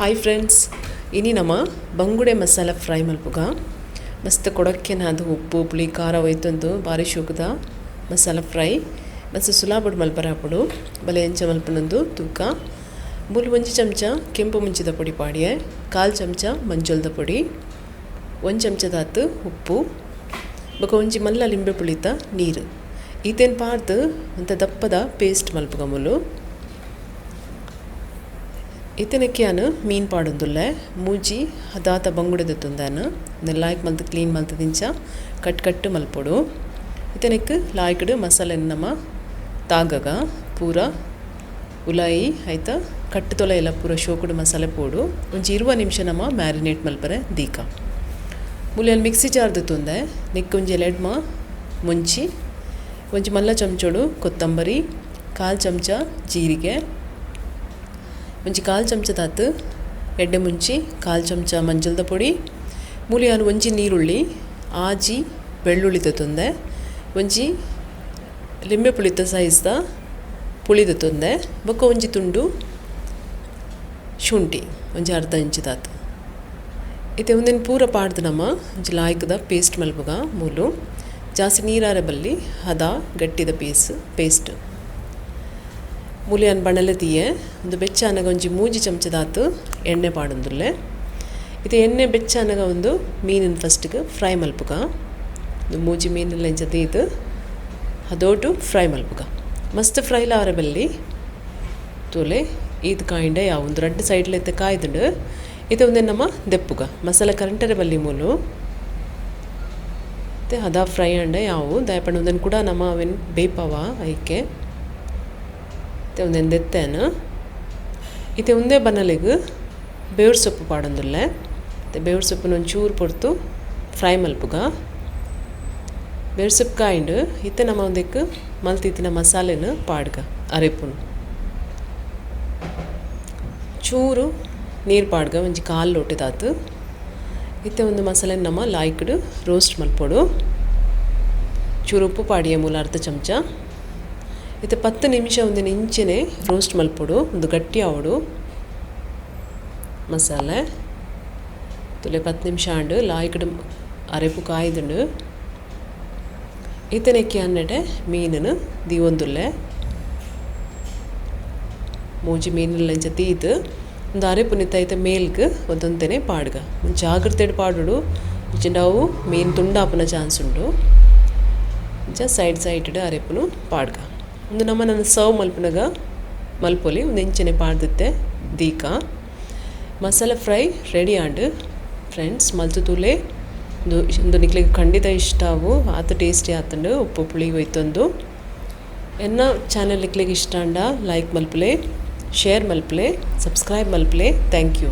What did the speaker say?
Hi friends, ಇನಿ ನಮ ಬಂಗುಡೆ ಮಸಾಲ ಫ್ರೈ ಮಲ್ಪುಗ. ಮಸ್ತ್ ಕೊಡಕ್ಕೆನಾದು ಉಪ್ಪು ಪುಳಿ ಖಾರ ಒಯ್ತೊಂದು ಬಾರಿ ಶೋಕುದ ಮಸಾಲ ಫ್ರೈ ಮಸ್ತ್ ಸುಲಾಬಡ್ ಮಲ್ಪರ ಆಪುಂಡು. ಬಲೆ ಎಂಚ ಮಲ್ಪುನಂದು ತೂಕ. ಮೂಲು ಒಂಜಿ ಚಮಚ ಕೆಂಪು ಮುಂಚಿದ ಪೊಡಿ ಪಾಡಿಯೆ, ಕಾಲು ಚಮಚ ಮಂಜೊಲ್ದ ಪೊಡಿ, ಒಂದು ಚಮಚದಾತ್ ಉಪ್ಪು, ಬೊಕ ಒಂಜಿ ಮಲ್ಲ ಲಿಂಬೆ ಪುಳಿತ ನೀರು. ಈತೇನ್ ಪಾರ್ದು ಅಂತ ದಪ್ಪದ ಪೇಸ್ಟ್ ಮಲ್ಪುಗ ಮೂಲು. ಇತನಕ್ಕೆ ಮೀನ್ ಪಾಡೊಂದುಲ್ಲೆ ಮೂಜಿ ಹದಾತ ಬಂಗುಡೆ ದೆತ್ತೊಂದಾನ ಲಾಯ್ಕ್ ಮಲ್ತ್ ಕ್ಲೀನ್ ಮಲ್ತ್ ದಿಂಚ ಕಟ್ ಕಟ್ ಮಲ್ಪೊಡು. ಇತನಕ್ಕೆ ಲಾಯ್ಕ್ಡ್ ಮಸಾಲೆ ನಮ ತಾಗಗ ಪೂರ ಉಲಾಯಿ ಆಯ್ತ ಕಟ್ ತೊಲೆ ಎಲ್ಲ ಪೂರ ಶೋಕುಡು ಮಸಾಲೆ ಪೋಡು. ಒಂಜಿ 20 ನಿಮಿಷ ನಮ ಮ್ಯಾರಿನೇಟ್ ಮಲ್ಪರೆ ದೀಕ. ಮೂಲೆಯಲ್ಲಿ ಮಿಕ್ಸಿ ಜಾರ್ ದೆತ್ತೊಂದೆ ನೆಕ್ ಒಂಜಿ ಎಲೆಡ್ಮ ಮುಂಚಿ, ಒಂಜಿ ಮಲ್ಲ ಚಮಚೋಡು ಕೊತ್ತಂಬರಿ, ಕಾಲು ಚಮಚ ಜೀರಿಗೆ, ಒಂಜಿ ಕಾಲು ಚಮಚದಾತ್ ಎಡ್ಡೆ ಮುಂಚಿ, ಕಾಲು ಚಮಚ ಮಂಜಲ್ದ ಪೊಡಿ, ಮೂಲಿಯಾನು ಒಂಜಿ ನೀರುಳ್ಳಿ, ಆಜಿ ಬೆಳ್ಳುಳ್ಳಿ ದೆತ್ತೊಂದೆ, ಒಂಜಿ ಲಿಂಬೆ ಪುಳಿತ ಸೈಜ್ದ ಪುಳಿ ದೆತ್ತೊಂದೆ, ಬೊಕ್ಕ ಒಂಜಿ ತುಂಡು ಶುಂಠಿ ಒಂಜಿ ಅರ್ಧ ಇಂಚಿದಾತ್. ಇತ್ತೆ ಒಂದೆನ್ ಪೂರ ಪಾಡ್ದು ನಮ ಒಂಜಿ ಲಾಯ್ಕದ ಪೇಸ್ಟ್ ಮಲ್ಪುಗ. ಮೂಲು ಜಾಸ್ತಿ ನೀರಾರೆ ಬಲ್ಲಿ ಹದ ಗಟ್ಟಿದ ಪೇಸ್ಟ್. ಮೂಲಿಯನ್ ಬಣಲೆ ತೀಯೆ ಒಂದು ಬೆಚ್ಚ ಅನಗ ಒಂಜಿ ಮೂಜಿ ಚಮಚದಾತು ಎಣ್ಣೆ ಪಾಡೊಂದುಲ್ಲೆ. ಇದು ಎಣ್ಣೆ ಬೆಚ್ಚ ಅನಗ ಒಂದು ಮೀನಿನ ಫಸ್ಟ್ಗೆ ಫ್ರೈ ಮಲ್ಪುಗ. ಒಂದು ಮೂಜಿ ಮೀನೆಲ್ಲ ಇಂಚ ತೀದು ಅದೋಟು ಫ್ರೈ ಮಲ್ಪುಗ. ಮಸ್ತ್ ಫ್ರೈ ಲಾವರೆ ಬಲ್ಲಿ ತೂಲೆ ಈತ್ ಕಾಯಿಂಡ ಯಾವ ಒಂದು ರಡ್ಡ್ ಸೈಡ್ಲೆತ್ತೆ ಕಾಯ್ದುಂಡು. ಇದು ಒಂದೇ ನಮ್ಮ ದೆಪ್ಪುಗ ಮಸಾಲೆ ಕರಂಟರೆ ಬಲ್ಲಿ ಮೂಲು ಹದ ಫ್ರೈ ಅಂಡ ಯಾವು ದಯಪಂಡ ಒಂದನ್ನು ಕೂಡ ನಮ್ಮ ಅವೇನು ಬೇಪವ ಐಕೆ ಒಂದೆನ್ ದೆತ್ತೇನ. ಇತ್ತೆ ಒಂದೇ ಬನಲೆಗ್ ಬೇವ್ರ ಸೊಪ್ಪು ಪಾಡೊಂದುಲ್ಲೆ. ಬೇವ್ರ ಸೊಪ್ಪುನ ಒಂಚೂರು ಪೊರ್ತು ಫ್ರೈ ಮಲ್ಪುಗ. ಬೇವ್ರ ಸೊಪ್ಪು ಕಾಯಿಂಡು ಇತ್ತೆ ನಮ್ಮ ಒಂದಕ್ಕೆ ಮಲ್ತಿತ್ತಿನ ಮಸಾಲೆನ ಪಾಡ್ಗ. ಅರೆಪುನು ಚೂರು ನೀರು ಪಾಡ್ಗ ಒಂಜಿ ಕಾಲು ಲೋಟದಾತು. ಇತ್ತೆ ಒಂದು ಮಸಾಲೆ ನಮ್ಮ ಲಾಯ್ಕ್ಡ್ ರೋಸ್ಟ್ ಮಲ್ಪೊಡು. ಚೂರು ಉಪ್ಪು ಪಾಡಿಯ ಮೂಲ ಅರ್ಧ ಚಮಚ. ಇತ್ತೆ 10 ನಿಮಿಷ ಒಂದಿನ ಇಂಚೆನೆ ರೋಸ್ಟ್ ಮಲ್ಪೊಡು. ಒಂದು ಗಟ್ಟಿ ಆವಡು ಮಸಾಲೆ. ತುಲೆ 10 ನಿಮಿಷ ಆಂಡು ಲಾಯ್ಕ್ಡ್ ಅರೆಪು ಕಾಯ್ದುಂಡು. ಇತ್ತನೆಕ್ಕೆ ಅನ್ನಟೆ ಮೀನನ್ನು ದೀವೊಂದುಲ್ಲೆ. ಮೂಜಿ ಮೀನೆಲ್ಲ ಇಂಚ ತೀದು ಒಂದು ಅರೆಪು ನಿತ್ತೈತೆ ಮೇಲ್ಗ್ ಒಂದೊಂದೆನೆ ಪಾಡ್ಗ. ಜಾಗ್ರತೆ ಪಾಡೋಡು, ಇಜ್ಜಿಂಡ ಅವು ಮೀನು ತುಂಡಾಪುನ ಚಾನ್ಸ್ ಉಂಡು. ಇಂಚ ಸೈಡ್ ಸೈಡ್ ಅರೆಪುನು ಪಾಡ್ಗ. ಒಂದು ನಮ್ಮ ನನ್ನ ಸರ್ವ್ ಮಲ್ಪುನಗ ಮಲ್ಪೊಲಿ ಒಂದು ಇಂಚನೆ ಪಾಡ್ದಿತ್ತೆ ದೀಕ. ಮಸಾಲೆ ಫ್ರೈ ರೆಡಿ ಆಂಡು ಫ್ರೆಂಡ್ಸ್. ಮಲ್ತು ತೂಲೆ ಒಂದು ನಿಕ್ಲೆಗ್ ಖಂಡಿತ ಇಷ್ಟ ಅವು, ಆತ ಟೇಸ್ಟಿ ಆತಂಡು ಉಪ್ಪು ಪುಳಿ ಒಯ್ತೊಂದು. ಎನ್ನ ಚಾನೆಲ್ ನಿಕ್ಲೆಗ್ ಇಷ್ಟ ಅಂಡ ಲೈಕ್ ಮಲ್ಪುಲೆ, ಶೇರ್ ಮಲ್ಪುಲೆ, ಸಬ್ಸ್ಕ್ರೈಬ್ ಮಲ್ಪುಲೆ. Thank you.